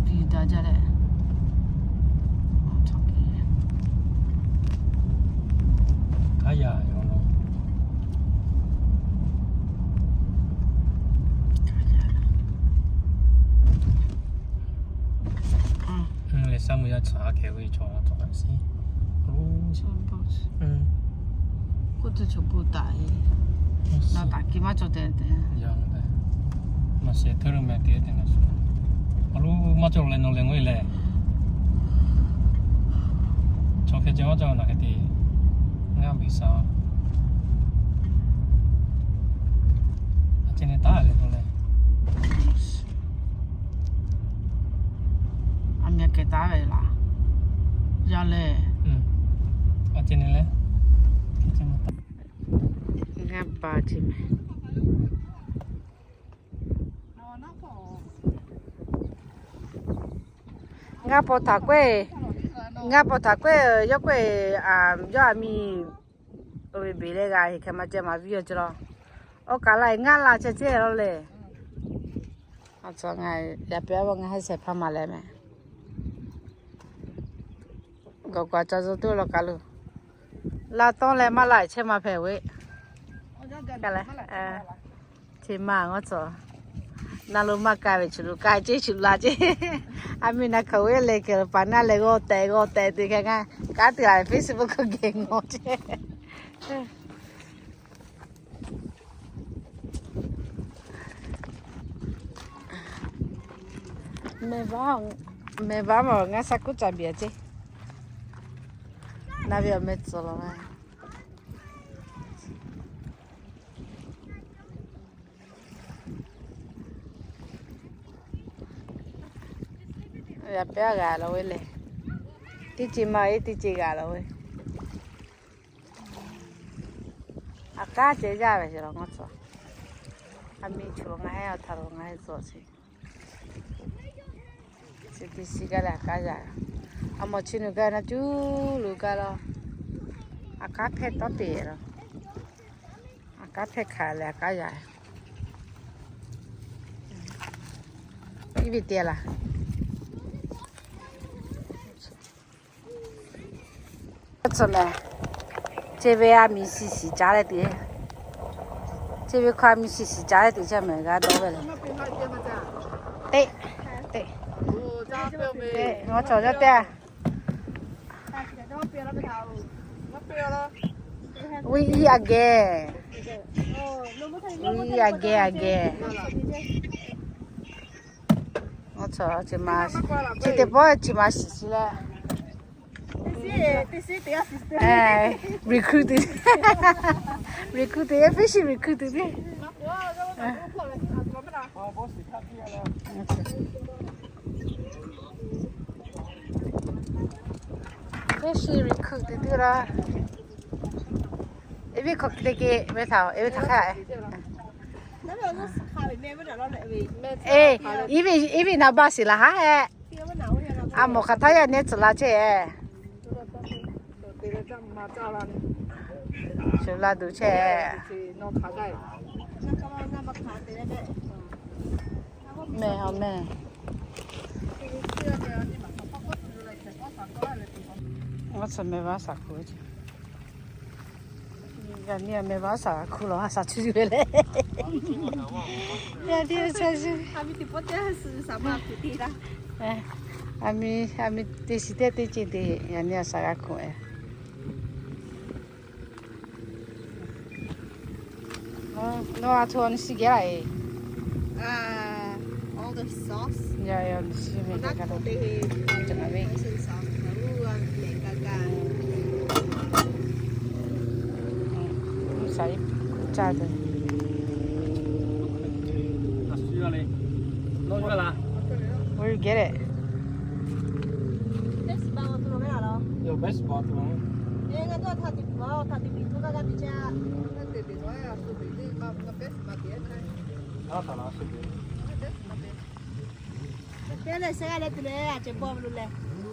Yuˬ daꞈ jaˇ leh. Hk'a yaꞈ yoˬ. Leh saˉ mvuh yaˇ chaꞈ kehˬ ve chaw tawꞈ kaꞈ siˉ. K'oˆ tuˬ chaw bon taˍ e. Naˬ taˍ ki maˇ cawˬ tehꞈ tehꞈ. Maˬ shehˍ hteˇ lo meh te te na shu. Awˬ lo maˇ cawˬ leh nawˬ leh ngaˬ hui lehˬ, chaw hk'e ceh maˇ cawˬ naˬ hk'e te ngaˇ biˬ sha. A ceh neh taˉ leh k'o leh. A meh keh taˉ ve laˬ. Yaˇ lehˬ. A ceh neh leh. Ngaˇ pa ce meh. Ngaˇ paw htaꞈ k'oˆ, ngaˇ paw htaꞈ k'oˆ, yawˇ k'oˆ, yawˇ a miˇ oˇ ve beˬ leh g'a heˍ hkeh maˇ ceh maˍ viˇ a ce la. Awˬ kaˬ la ngaˇ la ceh ceh la lehˬ. A tcuh ngaˬ yaꞈ pehˍ a ngaˬ heˉ shehˍ hpaˇ maˍ leh meh. Gawˬ kaꞈ ca zuh tuˬ law kaˬ lo. La tawˇ leh maˇ la chehˇ maˇ hpehꞈ ve. Ka leh, chi ma ngawˇ tcuh. Na lo maˇ ka ve chi lo ka ce chi la ce. A miˇ na hkaoˍ ve leh kehˬ lo paˍ naˇ leh g'awˇ tehꞈ g'awˇ tehꞈ te hk'e ngaˇ. Kanˉ te a Facebook geh ngawˬ ce. Mehˬ vaˉ, mehˬ vaˉ maˬ ngaˇ shaˉ kuˉ ca biˬ a ce. Na ve awˬ meh tcuh laˬ ve. Yaꞈ pehˉ g'a laˬ ve lehˬ. Teˇ ce ma e teˇ ce g'a laˬ ve. A k'aˉ ceh yaˇ ve ce la ngawˇ tcuh. A miˇ chu ngaˬ heˉ a htaꞈ lo ngaˬ heˉ tcuh ce. Chi teˇ shiˍ gaˇ leh a k'aˉ yaˇ. A mawˬ chi nu gaˇ na cuˇ lo gaˇ la. A k'aˉ hpehˇ tawˉ te la. A k'aˉ hpehˇ hkanˍ leh a k'aˉ yaˇ. Iˉ ve te laˬ. Tcuh meh. Chi ve a miˬ shiˍ shiˍ caˉ leh te. Chi ve hk'a miˬ shiˍ shiˍ caˉ leh te chi meh g'a dawˇ ve le. Teˇ, teˇ, ngawˇ cawˬ jaˇ teˇ. Viˇ iˉ a geh. Viˇ iˉ a geh a geh. Ngawˇ cawˬ chi ma, chi teˇ pawˆ chi ma shiˍ shiˍ leh. Recruit tuˬ, recruit tuˬ, fishing recruit tuˬ teˇ. Fishing recruit tuˬ teˇ la. Eˇ viˉ hk'aw te ke ve htaꞈ, eˇ viˉ htaꞈ hk'aˇ. Eˇ, iˉ viˉ, iˉ viˉ na baˆ shiˍ laˬ haˉ hehˆ. A mawˬ hk'aˬ htaˇ yaˇ nehˉ tcuhˍ la chehˇ. Tcuhˍ la tuˬ chehˇ. Mehˬ a mehˬ. Awˬ tcuh mehˬ vaˇ shaˍ hkuˇ. Yaꞈ nyi mehˬ vaˇ shaˍ hkuˇ laˬ shaˍ cuˇ ve le. Yaꞈ nyi a miˇ, a miˇ teˇ shiˍ teˇ teˇ ceuˬ te yaꞈ nyi a shaˍ g'a hkuˇ e. Nawˬ a htoꞈ a nyi shiˍ geh laˇ e. All the sauce. Ya ya, nyi shiˍ ve geh kaꞈ la. Mvuhˇ shaˍ iˉ caˇ tuˬ. Where you get it?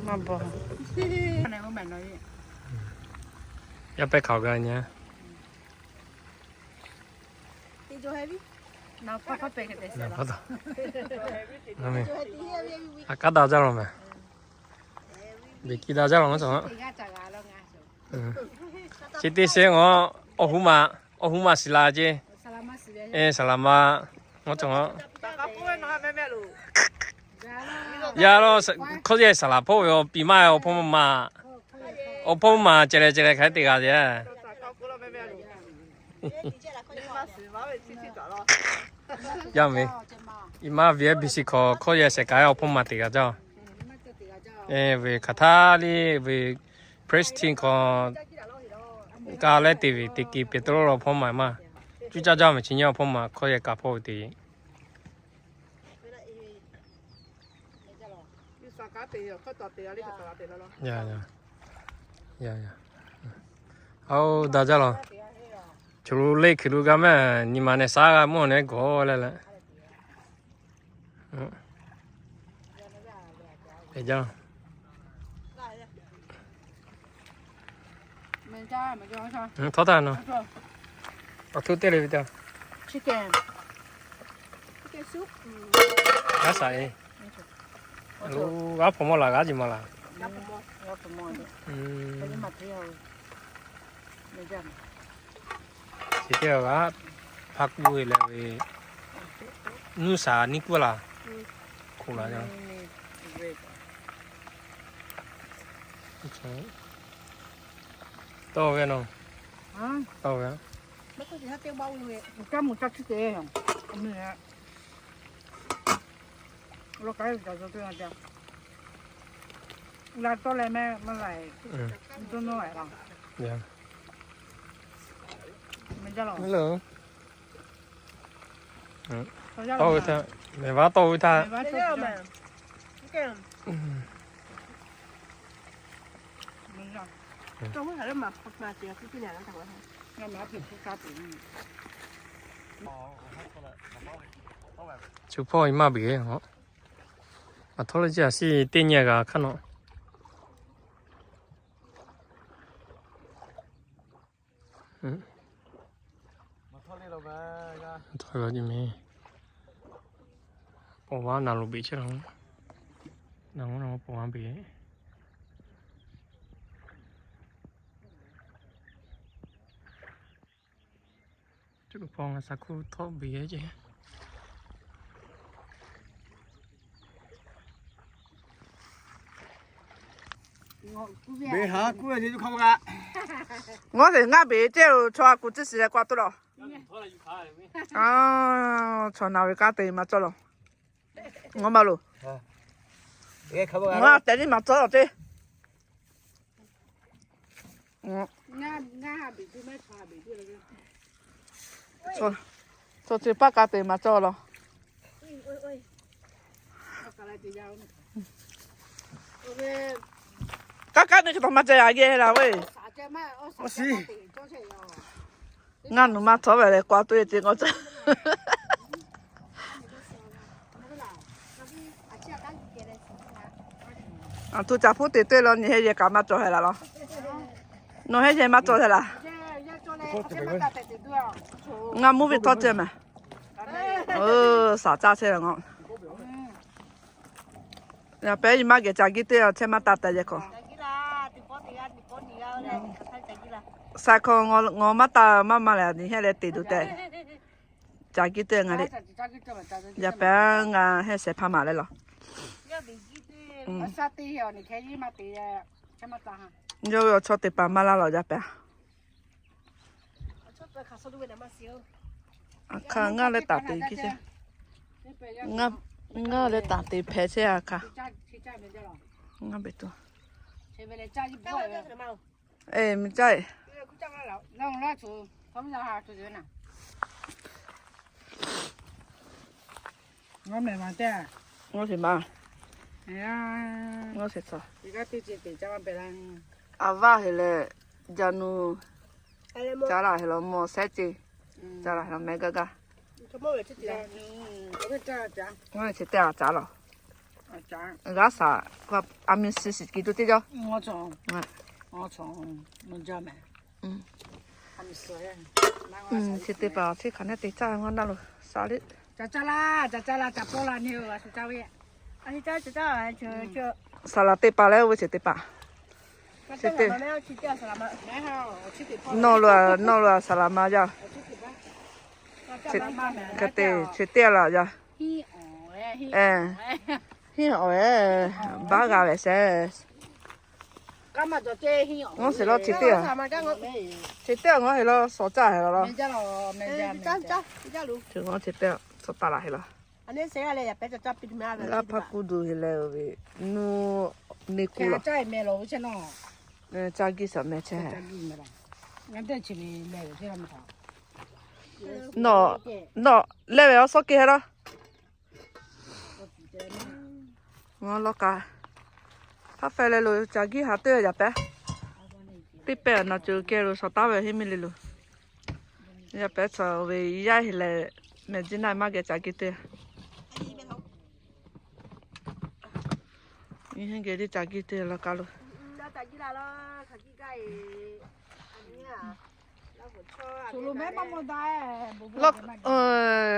Maˇ bawˬ. Yaˇ pehˇ hk'aoˍ g'a nyi. K'aˉ daꞈ jaˇ law meh. Beˬ kiˇ daꞈ jaˇ law maˇ cawˬ. Chi teˇ sheˉ ngawˬ, awˬ hu maˬ, awˬ hu maˬ shiˍ la ceˇ. Saˍ laˍ ma, maˇ cawˬ. Yaˇ law, hkawˇ yehˬ saˍ laˍ hpawˇ ve awˬ piˍ maˇ awˬ hpawˇ maˇ, awˬ hpawˇ maˇ ceh leh ceh leh hk'aˬ hk'e te g'a ceˇ. Yaˇ meh, iˉ maˇ V I P C hkawꞈ hkawˇ yehˬ shehˍ kaꞈ awˬ hpawˇ maˇ te g'a jaˇ. Ve hk'aˬ htaˇ liˇ ve Preston hkawꞈ ka leh te ve teˇ ki Peˍtruˆ awˬ hpawˇ maˇ maˇ cuˇ caˇ jaˇ meh, chi nyi awˬ hpawˇ maˇ hkawˇ yehˬ kaꞈ hpawˇ ve te Aˬ, daꞈ jaˇ law. Choˬ lo le hkui lo g'a meh, nyi ma neh shaˉ g'a mawˇ neh gawˬ leh leh. Htawˇ htaˇ na, awˬ htoꞈ te le ve teˇ, g'aˇ shaˍ e, g'aˇ hpawnˬ mawˇ laˬ, g'aˇ jiˬ maˬ laˬ. Chi teˇ g'aˇ hpaˇ k'oˆ ve leh ve, nuˇ shaˍ niˇ k'oˆ laˬ, hkoꞈ laˬ jaˇ. Tawˇ ve naˬ, tawˇ ve. Tawˇ leh meh maˇ laiˬ, dawˇ nawˇ laiˬ laˬ. Tawˇ ve htaˇ, mehˬ vaˇ tawˇ ve htaˇ, chu hpawˇ iˉ maˇ beˬ, aˬ htoꞈ le ceˇ a shiˍ teˇ nyi g'a hk'aˇ nawˬ. Htawˇ, pawˬ vaˇ naˬ loˍ beˬ chehˇ laˬ. Naˬ pawˬ vaˇ beˬ. Cuˇ lo hpaw ngaˬ shaˍ hkuˇ htawˆ beˬ ceˇ. Ngaˬ hui ngaˇ beˬ ceˇ lo, chaw a kuˬ tcuhˉ shiˍ leh k'aw tuˬ laˬ. Chaw naˬ ve k'aˉ te maˇ cawˇ laˬ. Ngaˬ maˇ loˬ. Ngaˬ tehꞈ nyi maˇ cawˇ laˬ ceˇ. Chaw chi paˆ k'aˉ te maˇ cawˇ laˬ. K'aˉ k'aˉ nyi chi taw maˇ cawˇ a geh laˬ ve. Ngaˬ nuˬ maˇ htawˇ ve leh k'aw tuˬ e te k'aw cawˇ. Aˬ htoꞈ caˍ hpuˉ te tuˬ law, nyi hehnˇ yehˬ kaꞈ maˇ cawˬ heh laˬ law. Nawˬ hehnˇ yehˬ maˇ cawˬ heh laˬ. Ngaˬ mvuhˇ ve htawˇ ceh meh. Shaˍ caˇ chehˇ ve ngaˬ. Yaꞈ pehˉ nyi maˇ geh ca giˇ teˇ chehˇ maˇ taˇ tehꞈ yehˬ hkawꞈ. Saiˍ hkawꞈ ngaˬ maˇ taˇ maˇ maˇ leh nyi hehnˇ leh te tuˬ tehꞈ. Ca giˇ teˇ ngaˬ le. Yaꞈ pehˉ ngaˬ hehnˇ shehˍ hpaˇ maˍ leh laˬ. Yawˇ ve awˬ chawˇ te paˍ maˇ laˇ lawˬ yaꞈ pehˉ. Aˬ hk'aˇ ngaˇ leh taˍ te kiˇ chehˇ. Ngaˇ leh taˍ te hpehꞈ chehˇ aˬ hk'aˇ. Ngaˇ beˬ tuˬ. Eˬ, miˬ caˇ eˬ. Ngaˇ mehˍ ma te. Ngaˇ sheˍ ma. Ngaˇ sheˍ tcuh. Aˬ vaˇ heˍ leh, jaˇ nuˇ, caˇ laˬ heˍ law mawˬ sehˉ ceˇ, caˇ laˬ heˍ law mehˉ gaˇ gaˇ. Ngaˇ sheˍ te aˬ caˇ laˬ. G'aˇ shaˍ, a miˬ shiˍ shiˍ kiˬ tuˬ teˇ jaˇ. Chi teˇ hpaˍ chi hk'aˬ nehˉ te caˇ ngaˇ naˇ lo shaˍ le. Saˍ laˍ teˇ paˍ leh oˇ ve chi teˇ paˍ. Nawˬ lo, nawˬ lo a saˍ laˍ ma yaˇ. Hk'e te chi teˇ laˬ yaˇ. Hiˉ awˬ e, baˆ g'a ve sheˍ. Ngaˇ sheˍ la chi teˇ, chi teˇ ngaˇ sheˍ la shawˍ caˇ heˍ la la. Chi ngaˇ chi teˇ shawˍ taˍ laˬ heˍ la. Laˇ hpaˇ kuˇ duˬ heˍ leh ve, nuˇ neˇ kuˇ la. Caˇ giˇ shaˍ meh chehˇ. Nawˬ, nawˬ leh ve awˬ suhˉ kehˬ heˆ laˇ. Law k'a, hpaˇ feh leh lo caˇ giˇ ha teˇ yaꞈ pehˉ. Teˇ pehˇ awˬ na ceuˬ kehˬ lo shawˍ taˍ ve henˇ miˇ le lo. Yaꞈ pehˉ chaw ve yaˇ heˍ leh, mehˬ jiˇ naˆ maˇ geh caˇ giˇ teˇ Iˉ hehnˇ geh teˇ caˇ giˇ teˇ law k'a lo.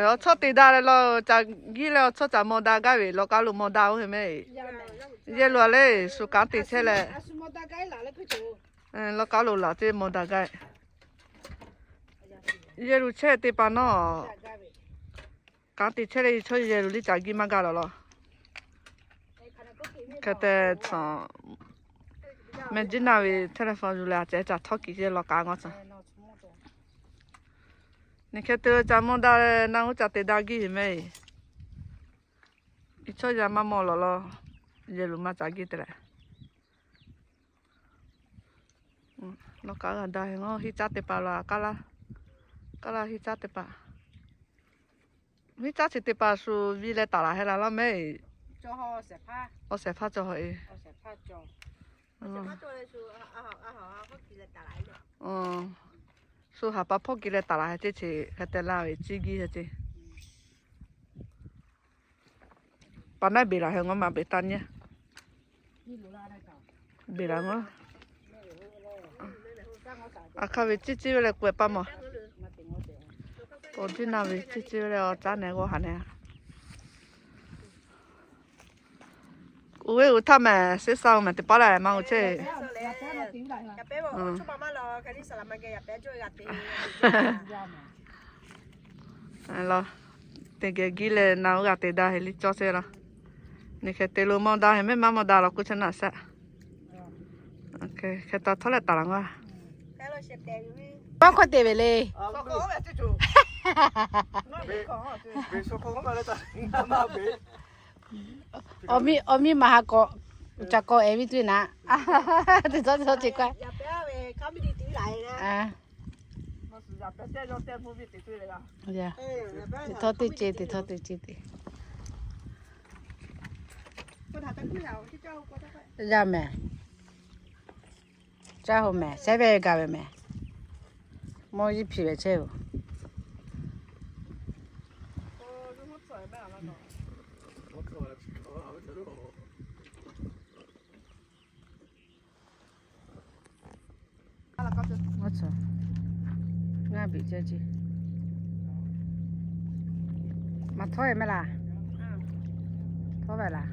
Awˬ chawˇ te daꞈ leh law, caˇ giˇ leh awˬ chawˇ caꞈ maw daꞈ gaˇ ve law k'a lo maw daꞈ oˇ heˆ mehˍ. Yehˬ lo a le, shu kanˉ te chehˇ leh, law k'a lo laˬ teˇ maw daꞈ gaˇ. Yehˬ lo chehˇ teˇ pa nawˉ, kanˉ te chehˇ leh chaw yehˬ lo liˇ caˇ giˇ maˇ gaˇ law law. Hk'e te chaw, mehˬ jiˇ naˆ ve telephone yuˬ leh a ceh caˇ htawˇ kiˬ yehˬ law k'a ngaw chaw. Neˬ hk'e te caˇ maw daꞈ leh naˆ g'uˇ caˇ te daꞈ giˇ heˍ mehˍ. Iˉ chawˇ yaˇ maˇ maw law law, yehˬ lo maˇ caˇ giˇ te leh. Law k'a g'a daꞈ heˍ ngaw, hiˉ caˇ teˇ pa la, k'aˉ laˇ, k'aˉ laˇ hiˉ caˇ teˇ pa. Hiˉ caˇ chi teˇ pa shu viˇ leh taˍ laˬ heˆ la laˇ mehˍ. Awˬ shehˍ hpaˇ cawˬ hawˬ e. Shu haˍ pa hpawˇ kiˬ leh taˍ laˬ heˆ ceˇ chi hk'e te laˇ ve ciˇ giˇ heˆ ceˇ. Pa naˉ beˬ laˬ heˆ ngaw ma beˬ taˇ nyi. Beˬ laˬ ngaw. A hk'aˇ ve ciˇ ciˇ ve leh k'awehꞈ paˇ mawˬ. Awˬ jiˇ naˆ ve ciˇ ciˇ ve leh awˬ caˉ nehˬ g'awˇ haˍ nehˬ. Uiˍ ve uiˍ htaˇ mehˍ, seˉ saˇ oˬ mehˍ teˇ paˉ lehˬ maˇ oˬ chehˇ. Teˇ geh giˇ leh naˆ g'uˇ g'a te daꞈ heˍ liˇ cawˇ chehˇ la. Neˬ hk'e te lo maw daꞈ heˍ mehˍ, maˇ maw daꞈ law k'oˆ chehˇ naˆ sheˍ. Hk'e taw htawˇ leh taˍ laˬ ngaˇ. Paˇ hkawˇ te ve le. Awˬ miˇ, awˬ miˇ ma ha k'awꞈ, uˬ caˍ k'awꞈ ehˍ viˇ tuˬ naˆ. Teˇ tawˇ teˇ tawˇ te k'ai. Teˇ tawˇ teˇ ce, teˇ tawˇ teˇ ce te. Yaˇ mehˍ. Caˇ ho mehˍ, shehˉ ve gaˬ ve mehˍ. Mawˇ yiˇ hpiˍ ve chehˇ oˬ. Ngaˇ biˬ ceh ce. Maˇ htawˇ e mehˍ laˬ. Htawˇ ve laˬ.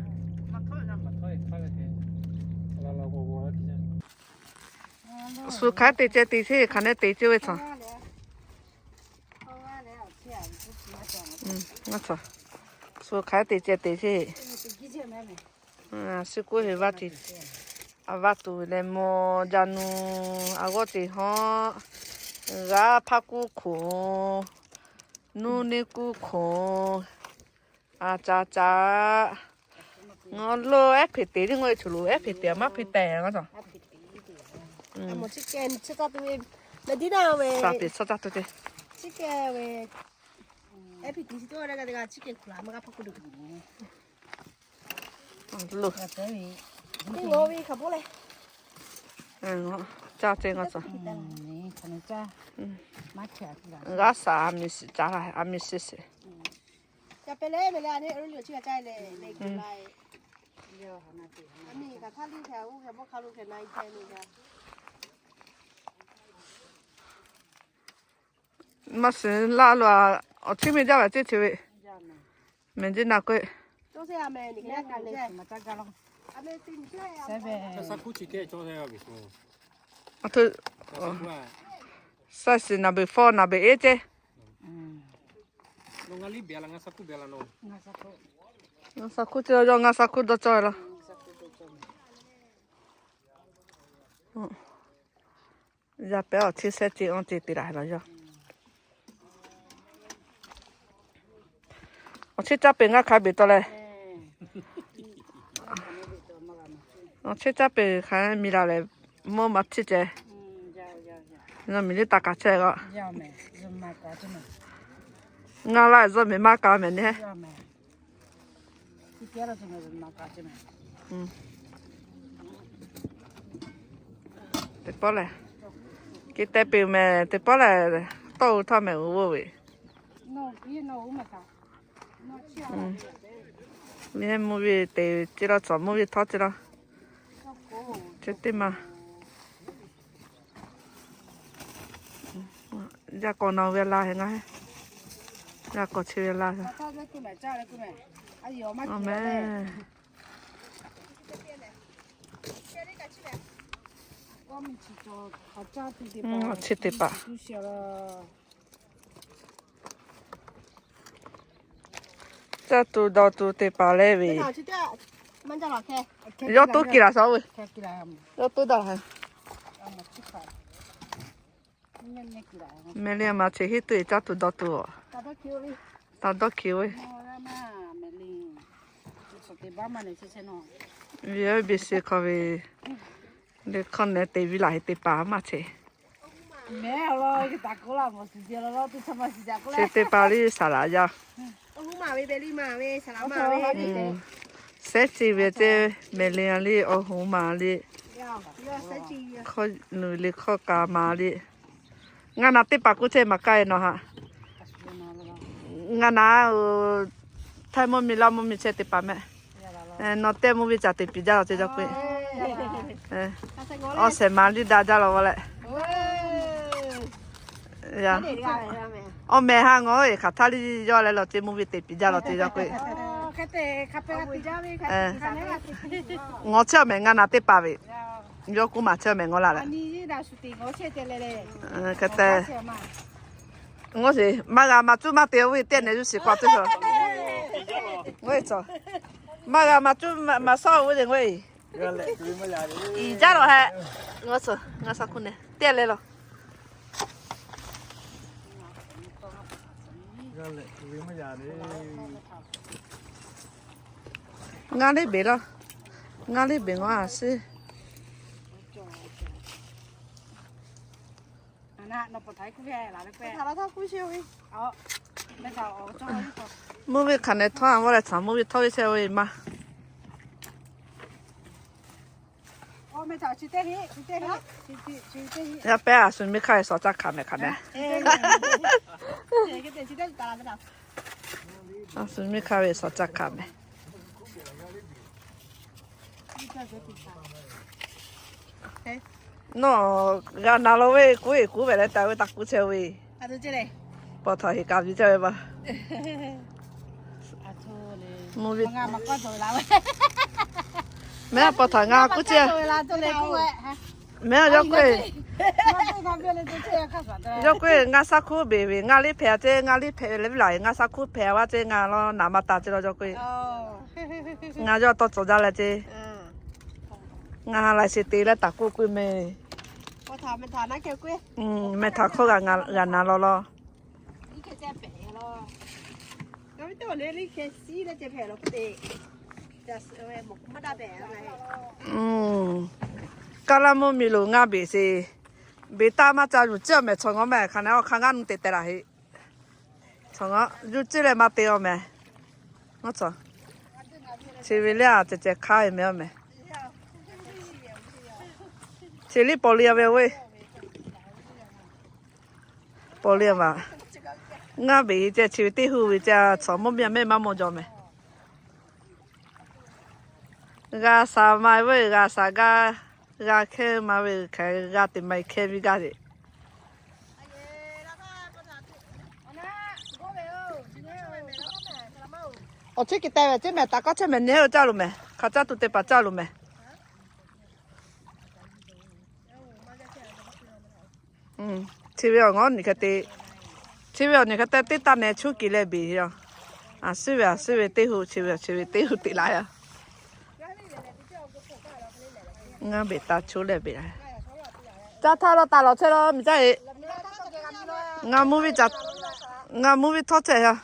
Shu hk'aˬ te ceh te sheˍ, hk'aˬ nehˬ te ceh ve chaw. Shu hk'aˬ te ceh te sheˍ. Suh kuˇ heˍ vaˇ tuˬ ve leh mawˬ jaˇ nuˬ, a g'awˇ te hawˉ, g'aˇ hpaˇ kuˇ hk'oˍ, nuˇ neˇ kuˇ hk'oˍ, a ca ca, ngaw lo ehˉ hpeꞈ te tiˉ ngaw e choˬ lo ehˉ hpeꞈ te maˇ hpeꞈ tehꞈ ngaw taw. Saˍ peˍ chawˇ caˇ tuˬ te. Loˬ. Caˇ ce ngaw taw. G'aˇ saˍ a miˬ shiˍ ca la, a miˬ shiˍ shiˍ. Maˇ shiˍ laˇ lo a, awˬ chiˉ meh jaˇ ve ceˇ chi ve. Mehˬ jiˇ naˆ k'oˆ. Cawˇ seh a meh, ni ka ka le. Size number four, number eight ceˇ. Ngaˇ sha hkuˇ ceˇ, yawˇ ngaˇ sha hkuˇ dawˇ cawˇ laˇ. Yaˇ pehˉ awˬ cheˇ sehˉ ceˇ anˇ ceˇ te laˬ lawˬ yawˇ. Awˬ cheˇ caˇ peuˬ ngaˇ hk'a beˬ taw leh. Awˬ cheˇ caˇ peuˬ hk'a mi la leh, mvuhˇ ma chiˇ ceh. Nawˬ miˬ liˇ taˍ kaꞈ chehˇ g'aꞈ. Ngaˇ laˇ zuhˆ mehˍ maˇ ka mehˍ neˇ. Teˇ pawˆ lehˬ, ke teh peuˬ mehˍ, teˇ pawˆ lehˬ, tawˇ u htawˇ mehˍ uˬ g'oˇ ve. Miˬ heˆ mvuhˇ ve te ceˇ laˇ, cawˬ mvuhˇ ve htawˇ ceˇ laˇ. Chi teˇ maˬ. Yaˇ k'awꞈ na ve laˇ heˆ ngaˇ heˆ. Yaˇ k'awꞈ chi ve laˇ heˆ. Awˬ meh. Chi teˇ hpaˍ. Caˇ tuˬ dawˬ tuˬ teˇ hpaˍ leh ve. Yawˇ toˇ kiˬ laˬ shaˍ ve. Yawˇ toˇ daꞈ. Mehˍ liˇ ma cheˬ hiˉ tuˬ caˇ tuˬ dawˬ tuˬ. Taˇ dawˇ kiˬ ve. Ve biˇ shiˍ hk'aw ve. Liꞈ hkawˇ nehˬ te viˇ laˬ heˆ teˇ hpaˍ maˇ cheˬ. Chi teˇ hpaˍ liˇ saˍ laꞈ yaˇ. Sehˉ chi ve ceˇ, mehˍ liˇ a liˇ, awˬ hoꞈ ma liˇ. Hkawˇ nu liˇ hkawˇ ka ma liˇ. Ngaˬ naˍ teˇ hpaˍ k'oˆ chehˇ maˍ k'ai nawˬ haꞈ. Ngaˬ naˍ, Htaiˇ mvuhˇ miˬ Laˇ mvuhˇ miˬ chehˇ teˇ hpaˍ mehˆ. Nawˬ tehˇ mvuhˇ ve caˬ te piˍ jaˇ laˬ ceˇ yawˇ k'oˆ. Awˬ shehˍ ma liˇ daꞈ jaˇ laˬ g'awˇ leh. Awˬ mehˍ ha ngawˬ eˬ hk'aˬ htaˇ liˇ yawˇ leh laˬ ceˇ, mvuhˇ ve te piˍ jaˇ laˬ ceˇ yawˇ k'oˆ. Ngawˬ chehˇ awˬ mehˍ ngaˬ naˍ teˇ hpaˍ ve. Yawˇ k'oˆ maˍ chehˇ awˬ mehˍ ngawˬ laˬ leh. Hk'e te, ngawˬ sheˍ maˇ g'a maˇ cuˇ maˇ te ve teˇ nehˬ zuhˆ shiˍ k'awꞈ teˇ shaw. Ngawˬ eˬ cawˬ. Maˇ g'a maˇ cuˇ maˇ shawˉ ve le ngawˬ eˬ. Iˍ jaˇ lawˬ hehꞈ. Ngawˬ suhˍ ngaˇ sha hkuˇ nehˬ teˇ leh lawˬ. Ngaˇ liˇ beˬ laˇ. Ngaˇ liˇ beˬ ngawˬ a shiˍ. Mvuhˇ ve hk'aˬ nehˬ htawˇ a g'awˇ leh htaꞈ mvuhˇ ve htawˇ ve chehˇ ve maˇ. Yaˇ pehˉ a shu miˇ hk'aˇ ve shawˍ caˇ hkanˍ mehˍ hk'aˬ nehˬ. A shu miˇ hk'aˇ ve shawˍ caˇ hkanˍ mehˍ. Nawˬ g'a na lo ve kuˉ e kuˉ ve leh taˍ ve taˍ kuˉ chehˇ ve. Paw htaꞈ heˍ kaˍ piˇ chehˇ ve maˇ. Mvuhˇ ve, mehˉ paw htaꞈ ngaˇ kuˉ chehˇ. Mehˉ yawˇ k'oˆ, yawˇ k'oˆ ngaˇ sha hkuˇ beˬ ve ngaˇ liˇ hpehꞈ ceˇ, ngaˇ liˇ hpehꞈ ve leh viˉ laˬ ngaˇ sha hkuˇ hpehꞈ a vaˇ ceˇ ngaˬ law naˍ ma taˍ ceˇ law yawˇ k'oˆ. Ngaˬ yawˇ tawˇ cawˬ jaˇ leh ceˇ. Ngaˬ ha laiˬ sheˍ te leh taˍ kuˉ kuˉ mehˍ. Mehˬ htaꞈ hkawˇ g'a na law law. Kaˇ laˇ mvuhˇ miˬ lo ngaˇ beˬ sheˍ. Beˬ taˇ maˇ ca yuˬ ceˇ awˬ mehˍ, chaw ngawˬ mehˍ hk'aˬ nehˬ awˬ hk'aˇ ngaˇ nu te teh laˬ heˆ. Chaw ngawˬ yuˬ ceˇ leh maˇ te awˬ mehˍ. Ngaˬ chaw chi ve lehˬ a ceh ceh hk'aˇ ve mehˍ awˬ mehˍ. Chi liˇ paw liˇ ve oˇ ve. Paw liˇ maˬ. Ngaˇ beˬ ceh chi ve teˇ hu ve ceh chaw mvuhˇ miˬ mehˆ maˇ mawˬ jaw mehˍ. G'a sha ma ve g'a sha gaˇ, g'a hkehˇ ma ve hk'e g'a te ma hkehˇ viˇ gaˇ ve. Awˬ chehˇ kuiˬ teh ve ceˇ mehˍ, taˍ k'aˉ chehˇ mehˍ, neˇ oˇ caˇ lo mehˍ, hk'a caˇ tuˬ te paˍ caˇ lo mehˍ. Chi ve awˬ ngaˬ nyi hk'e te, chi ve awˬ nyi hk'e te teˇ taˇ neh chuˇ kuiˬ leh beˬ yoˬ. A suˉ ve a suˉ ve teˇ hu, chi ve awˬ chi ve teˇ hu teꞈ la yoˬ. Ngaˬ beˬ taˇ chuˇ leh beˬ la. Caˇ htaˇ la taˍ lawˬ chehˇ la miˬ caˇ e. Ngaˬ mvuhˇ viˇ caˇ, ngaˬ mvuhˇ viˇ htawˇ chehˇ yoˬ.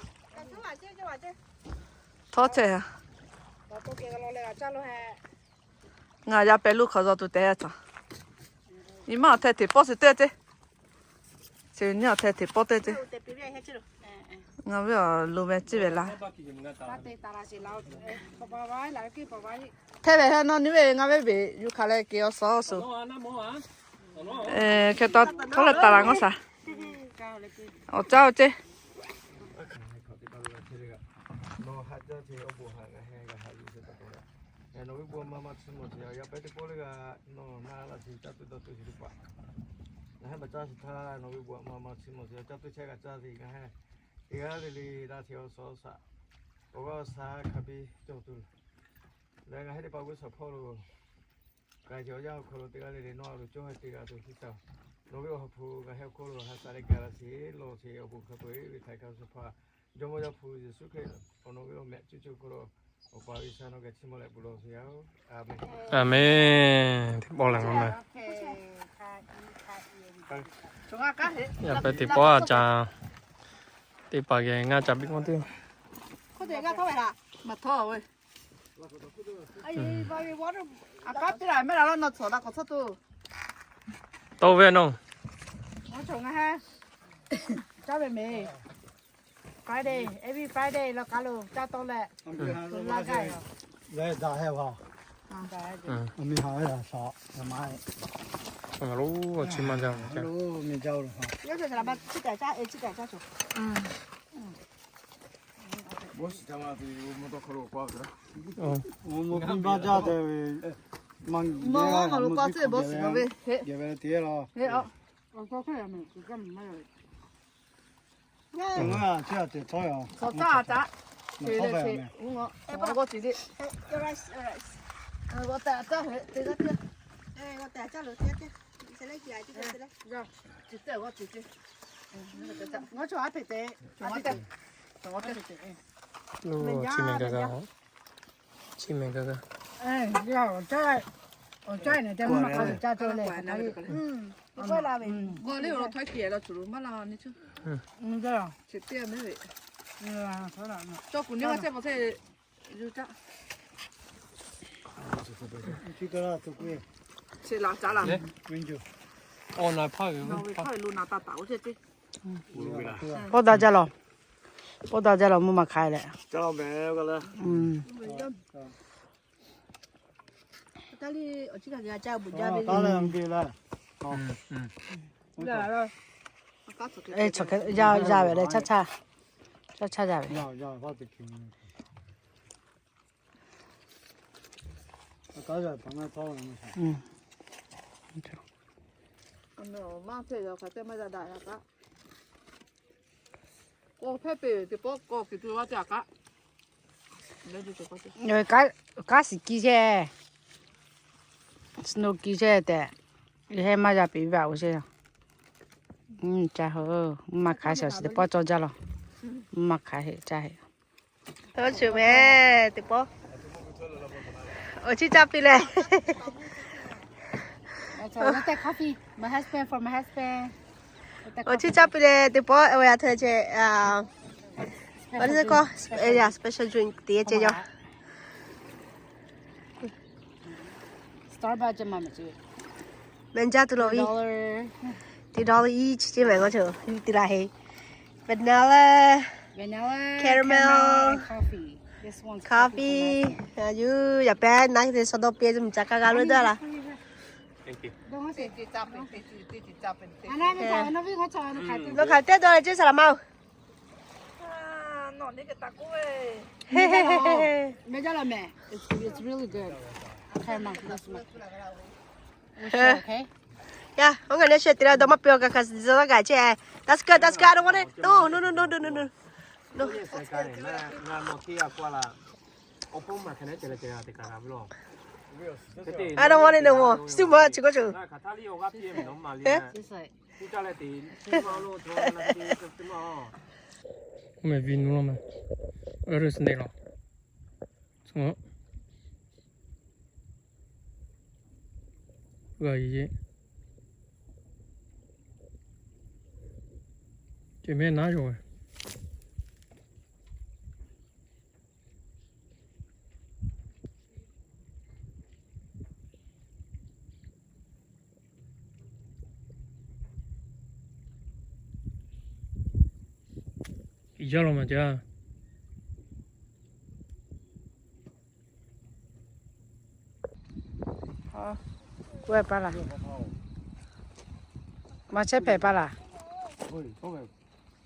Htawˇ chehˇ yoˬ. Ngaˬ yaˇ pehˍ luˇ hk'aw zaw tuˬ tehꞈ yaˇ caˇ. Nyi ma awˬ hteh hteꞈ pawˆ suh teˇ ceˇ. Chi nyi awˬ hteh hteꞈ pawˆ teˇ ceˇ. Ngaˬ ve awˬ lo ve ciˇ ve la. Htehˇ ve heh nawˬ nyi ve ngaˬ ve beˬ yuˬ hk'aˬ leh keˬ awˬ suhˍ awˬ suhˍ. Hk'e taw htawˇ leh taˍ la ngaˇ shaˍ. Awˬ caˇ awˬ ceˇ. Nawˬ ve bon ma ma chi mawˬ sheˍ, yaˇ pehˉ teˇ pawˆ leh g'a nawˬ na laˇ sheˍ, caˇ tuˬ dawˬ tuˬ sheˍ teˇ hpaˍ. Ngaˬ hehˉ maˬ caˇ sheˍ htaˇ, nawˬ ve bon ma ma chi mawˬ sheˍ, caˇ tuˬ chehˇ g'a caˇ ve ngaˬ hehˉ teˇ g'aˇ le le daꞈ sheˍ awˬ suhˍ awˬ shaˍ, awˬ g'aˇ awˬ shaˍ hk'a biˇ cawˬ tuˬ leh ngaˬ hehˉ teˇ hpaˍ g'uˇ suhˍ hpawˇ lo k'ai cawˬ yaˇ awˬ hk'aw lo teˇ g'aˇ le le nawˬ a lo cawˇ heh teˇ g'aˇ tuˬ hiˉ taˍ. Nawˬ ve awˬ ha hpu ngaˬ hehˉ awˬ hk'oˆ lo ha saˍ leh gaˬ la sheˍ lawˬ sheˍ, awˬ bon hk'a peu-eˬ ve htaiˍ hk'a suhˍ hpaˍ Jawˇmawˇ Yaˇ hpu Yeˍsuˆ Hkriꞈ awˬ nawˬ ve awˬ mehˆ cuˇ cuˇ hk'aw lo Awˬ pa G'uiˬsha nawˬ geh chiˇ mvuh leh bon lawˬ sheˍ yaˇ-oˬ. Aˬmenˍ. Aˬmenˍ. Teˇ pawˆ leh ngaˬ meh. Yaˇ pehˉ teˇ pawˆ a ca, teˇ hpaˍ geh ngaˇ ca biˇ k'oˆ teˇ. Tawˇ ve nawˬ. Friday, every Friday law k'a lo caˇ tawˆ leh, laˇ gaˇ yoˬ. Leh daꞈ heh wa. Miˬ ha ve la shaˍ, ma e. Lo chi ma jaˇ. Lo miˬ jaˇ lo ha. Mvuhˇ biˇ baˇ jaˇ te ve, ma ma lo k'a tcuhˉ bawˬ suhˍ ve geh ve te laˇ. Awˬ caˇ hk'e a mehˍ, kuˬ kaˇ mehˍ maˇ yaˇ ve. Awˬ caˇ a caꞈ, te leh te, g'aw ce le, g'aw te a caˇ, te g'aˇ tiˇ, g'aw te a caˇ lo te a tiˇ, ce le, ce le, ce le, g'aw ce ce, ngaˬ chaw a hpehꞈ te, a te te, ngaˬ hpehꞈ te, lo chi mehˍ gaˇ gaˇ. Chi mehˍ gaˇ gaˇ. Awˬ caˇ, awˬ caˇ nehˬ te maˇ maˇ hk'a caˇ cawˇ leh. G'aw le awˬ lawn htaiˉ hkiˬ lo tuˬ lo maˇ la ni cuˇ. Chi teˇ mehˍ ve. Caw kuˬ neˇ maˇ chehˇ paw chehˇ. Yuˬ caˇ. Chi la caˇ la. Awˬ na hpaˇ ve, hpaˇ ve lo na taˇ taˍ oˇ chehˇ ceˇ. Pawˇ daꞈ jaˇ lawˬ. Pawˇ daꞈ jaˇ lawˬ, mvuhˇ maˇ hk'aˬ leh. Yaˇ ve le, caˇ caˇ, yaˇ ve le, caˇ caˇ yaˇ ve. Kanˉ shiˍ kiˇ chehˇ, snow kiˇ chehˇ tehꞈ, yawˇ hehˉ maˇ yaˇ peꞈ ve a oˬ chehˇ. Ca hui, mvuhˇ maˇ hk'aˬ sheˍ, awˬ shiˍ teˇ pawˆ cawˇ jaˇ lawˬ. Mvuhˇ maˇ hk'aˬ heˆ, caˇ heˆ. Oˇ chu meh, teˇ pawˆ. Awˬ chiˇ caˇ piˇ leh. Awˬ chiˇ caˇ piˇ leh teˇ pawˆ, awˬ yaˇ hteh ce, what is it called? Yeah, special drink te ce yaˇ. Starbucks ce ma meh ce. Mehˍ jaˇ tuˬ lo ve. Two dollar each ce mehˍ ngaˬ chaw yuˬ te la he. Vanilla, caramel, coffee. Yuˬ yaˇ pehˉ naˉ te shaw dawˇ piˇ ce mvuhˇ ca kaˇ g'a lo daˇ la. Lo hk'aˬ teˇ dawˇ le ce saˍ laˍ ma oˬ. Mehˍ jaˇ la mehˍ. It's, it's really good. Yaˇ, oˇ ngaˬ neh sheh te la dawˇ maˇ piˇ a kaꞈ kaꞈ zi zaˇ gaˬ ce. That's good, that's good. I don't want it. No, no, no, no, no, no, no. A, na mawˇ le na mawˇ, suh maˇ chi k'oˆ cawˬ. Oˇ meh vi nu lo meh, oˇ rui suh ne lo, g'a yi, ce meh naˉ yoˬ. Iˉ jaˇ lo maˬ jaˇ. K'oˆ ve pa laˬ. Maˬ chehˇ hpehꞈ pa laˬ.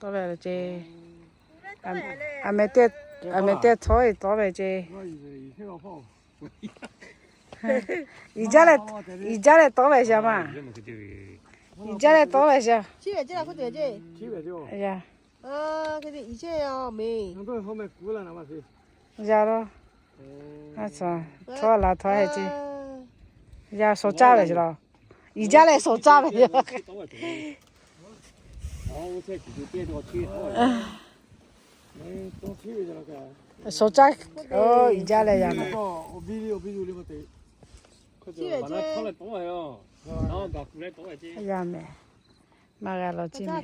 Tawˇ ve ce. A meh teˇ, a meh teˇ htawˇ e tawˇ ve ce. Iˉ jaˇ leh, iˉ jaˇ leh tawˇ ve shaˍ maˬ. Iˉ jaˇ leh tawˇ ve shaˍ. Yaˇ. Yaˇ lo. Htawˇ laˬ htawˇ he ce. Yaˇ shawˍ caˇ ve ce la. Iˉ jaˇ leh shawˍ caˇ ve. Shawˍ caˇ, iˉ jaˇ leh yaˇ meh. Yaˇ meh. Maˇ g'a law ciˇ meh.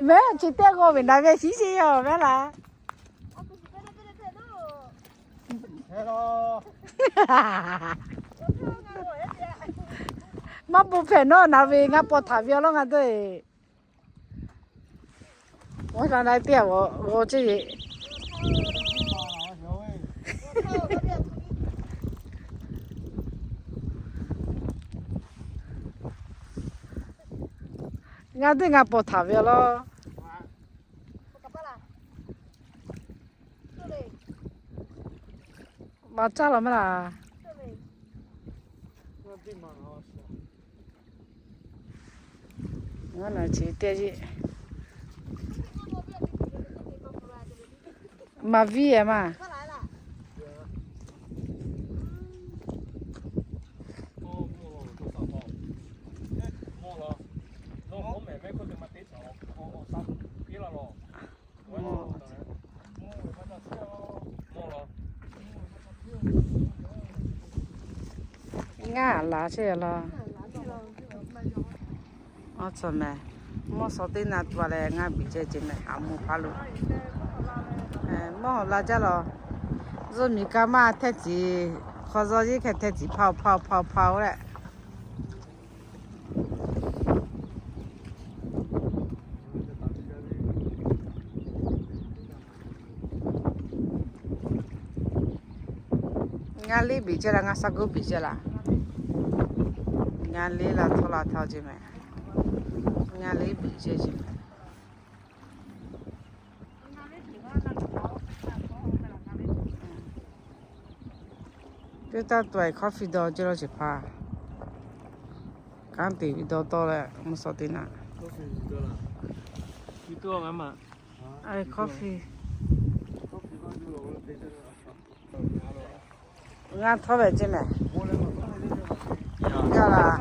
Meh chi teˇ g'aw ve na ve shiˉ shiˉ yoˬ meh laˬ. Maˇ bon hpehꞈ nawˉ na ve ngaˬ paw htaꞈ ve awˬ lawn ngaˬ dawˇ e. Oˇ na na teˇ g'aw g'aw ceˇ ve. Ngaˬ teˇ ngaˬ paw htaꞈ ve awˬ lawn. Maꞈ caˇ law maˇ laˬ. Ngaˬ na ce teˇ yeˇ. Maˍ viˉ e maˇ. Ngaˬ laˬ chehˇ la. Awˬ tcuhˍ meh, mvuhˇ suhˍ teˇ naˆ tuˬ leh ngaˬ biˬ chehˇ ce meh, a mvuhˇ hpaˇ lo. Mvuhˇ la jaˇ la. Zuhꞈ miˬ ka maˇ hteˇ ciˍ, hk'aw zaw yeˇ hk'e hteˇ ciˍ hpaˇ hpaˇ hpaˇ hpaˇ leh. Ngaˬ liˇ biˬ chehˇ la, ngaˬ shaˉ guˉ biˬ chehˇ la. Ngaˬ liˇ la htawˇ la htawˇ ce meh. Ngaˬ liˇ biˬ chehˇ ce meh. Teˇ taˇ tuˬ e coffee dawˇ ce la ce hpaˇ. Kanˉ te ve dawˇ tawˆ leh mvuhˇ suhˍ teˇ naˆ. Coffee. Ngaˬ htawˇ ve ce meh. Yaˇ laˬ.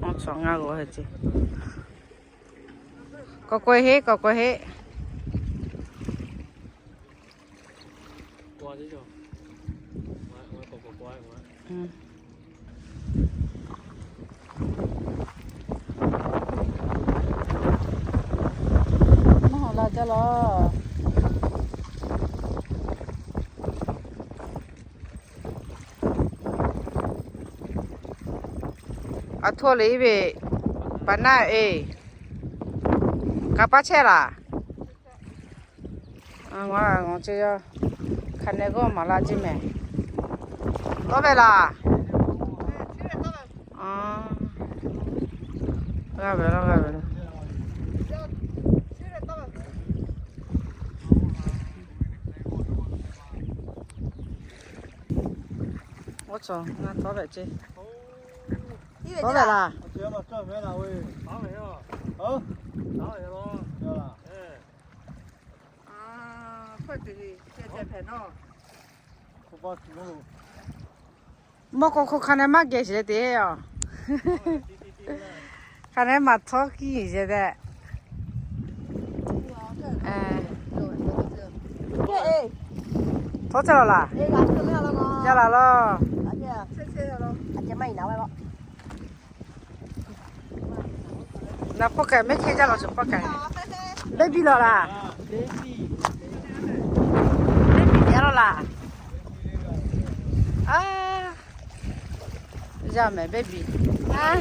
Awˬ tcuhˍ ngaˬ g'awˬ he ce. K'awꞈ k'oˆ heˆ, k'awꞈ k'oˆ heˆ. Maˇ hawˬ la jaˇ law. A htoˇ le ve, pa naˆ e, kanˉ paˇ chehˇ laˬ. Ngaˬ ce yaˇ. Ka neh g'awˇ maˍ laˇ ceˇ mehˍ. Tawˇ ve laˬ. G'a ve laˇ, g'a ve laˇ. Oˇ tcuh ngaˬ tawˇ ve ceˇ. Tawˇ ve laˬ. Mawˇ k'o hk'o hk'a neh maˇ geh sheˍ te a. Hk'a neh maˍ htawˇ kiˇ sheˍ tehꞈ. Htawˇ ca laˬ laˬ. Yaˇ laˬ law. Naˬ pawˆ kehˬ mehˉ hkehˇ jaˇ law, chi pawˆ kehˬ. Baby law laˬ. Baby yaˇ law laˬ. A, yaˇ mehˍ baby. A,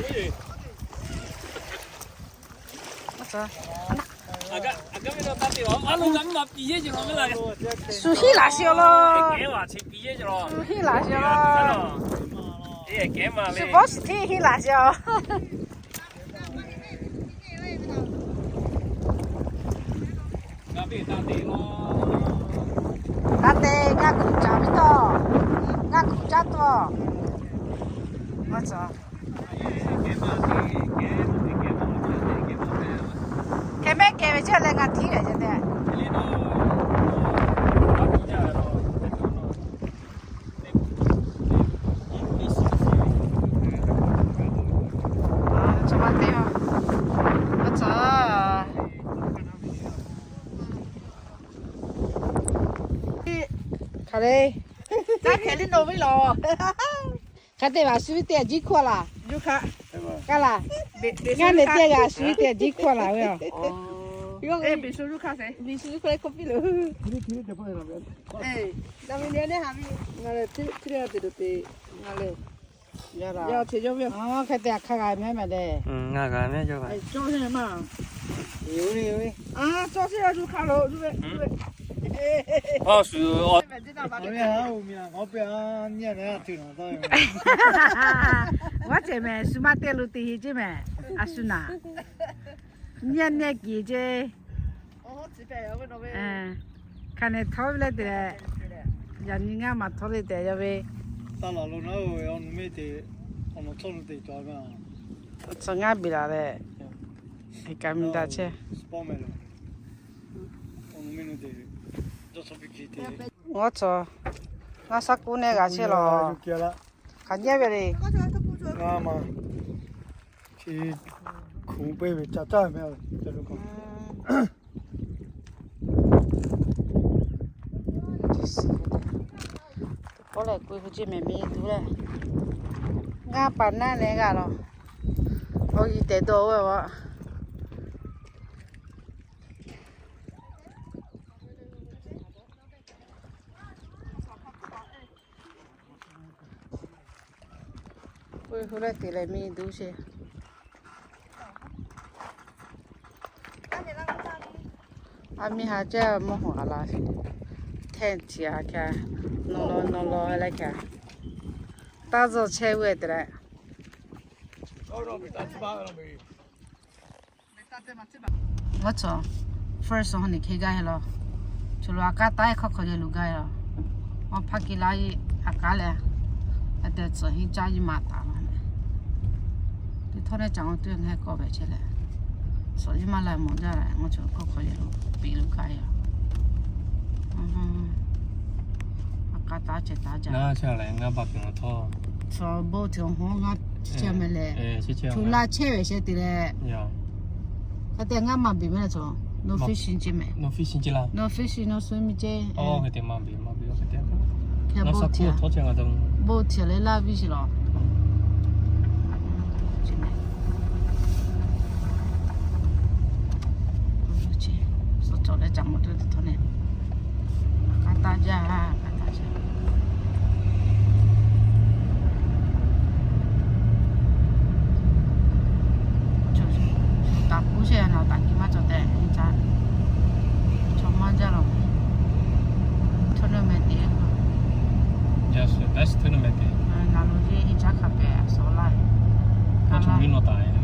shu hiˆ laˬ sheˍ law. Shu hiˆ laˬ sheˍ law. Shu bawˇ shiˍ hteˇ hiˆ laˬ sheˍ law. Taˇ te, ngaˇ kuˬ caˍ ve tawˇ, ngaˇ kuˬ caˇ tawˇ. Hkeh mehˉ kehˬ ve ceˇ leh ngaˬ htiˉ ve ceˇ tehꞈ. Hk'aˬ le, hk'aˬ le nawˬ ve laˬ. Hk'a te vaˬ shu ve teˇ g'aˇ jiˇ hkawˇ laˬ. Kaˇ laˬ. Ngaˇ nehˬ teˇ g'aˇ shu ve teˇ g'aˇ jiˇ hkawˇ laˬ ve a. Biˬ shu yuˇ hk'aˇ leh k'oˆ piˇ loˬ. Ngaˬ lehˬ, ngaˬ lehˬ, hk'e te hk'a g'a mehˉ mehˍ lehˬ. G'aˇ cehˬ mehˍ, shu maˇ te lo te he ceˇ mehˍ, a shu naˍ. Nyi nyi kiˬ ceˇ. Hk'a neh htawˇ ve leh te leh, yaꞈ nyi ngaˇ maˬ htawˇ le tehꞈ yaˇ ve. Taˇ laˬ lo naˉ, awˬ nu meˇ te, awˬ nu htawˇ nu te cawˬ ve. Tcuh ngaˇ biˬ laˬ leh, kaꞈ mi daꞈ chehˇ. Ngaˇ tcuh, ngaˇ shaˉ k'oˆ nehˇ g'a chehˇ laˬ. Hk'aˬ nyi ve le. Ngaˇ maˬ chi hkunˍ peˇ ve ca caˇ mehˍ. K'oˆ leh k'oˆ ve ceˇ mehˍ, miˬ duˬ leh, ngaˇ paˍ naˉ nehˬ g'a laˬ. Awˬ yi tehꞈ dawˇ ve a. K'oˆ ve hu leh te leh miˬ duˬ sheˍ. A miˇ ha caˇ mawˇ hu a laˬ sheˍ. Hteˇ chi a kaꞈ, nawˬ law nawˬ law leh kaꞈ, taˇ zuhˆ chehˇ ve te leh. Ngaˇ tcuh, first hawˇ nyi hk'e gaˇ he laˬ. Chaw lo a kaˇ taˉ hk'awˇ hk'awꞈ yehˬ lo gaˇ he laˬ. Awˬ hpaˇ kiˇ laˇ a kaˉ leh, a tehˬ tcuh hiˉ caˇ yiˇ maˬ taˍ laˬ mehˍ. Teˇ htawˇ leh caꞈ awˬ tuˬ ngaˬ hui k'awꞈ ve chehˇ leh, tcuh yiˇ maˬ la mawˬ jaˇ leh, ngaˇ tcuh hk'awˇ hk'awꞈ yehˬ lo piˇ lo gaˇ he laˬ. A kaˇ taˉ ceh taˉ jaˇ. Tcuh bon teˇ hawˉ ngaˇ chi chehˇ mehˍ leh, chu laˇ chehˇ ve shehˍ te leh. Hk'e te ngaˇ maˬ biˬ mehˍ leh tcuh, no fishing ceˇ mehˍ. No fishing, no swimming ceˇ. Hk'e bon teˇ hawˉ leh laˇ viˇ sheˍ laˬ. Suh cawˬ leh caꞈ mawˬ teˇ htawˇ nehˬ, a kaˇ taˉ jaˇ, a kaˇ taˉ jaˇ. Taꞈ kuˉ sheˍ na taꞈ kiˇ maˇ cawˬ tehꞈ, chaw maˇ jaˇ laˬ. Chaw naˬ mehˍ te G'uiˇ nawˬ taˍ e.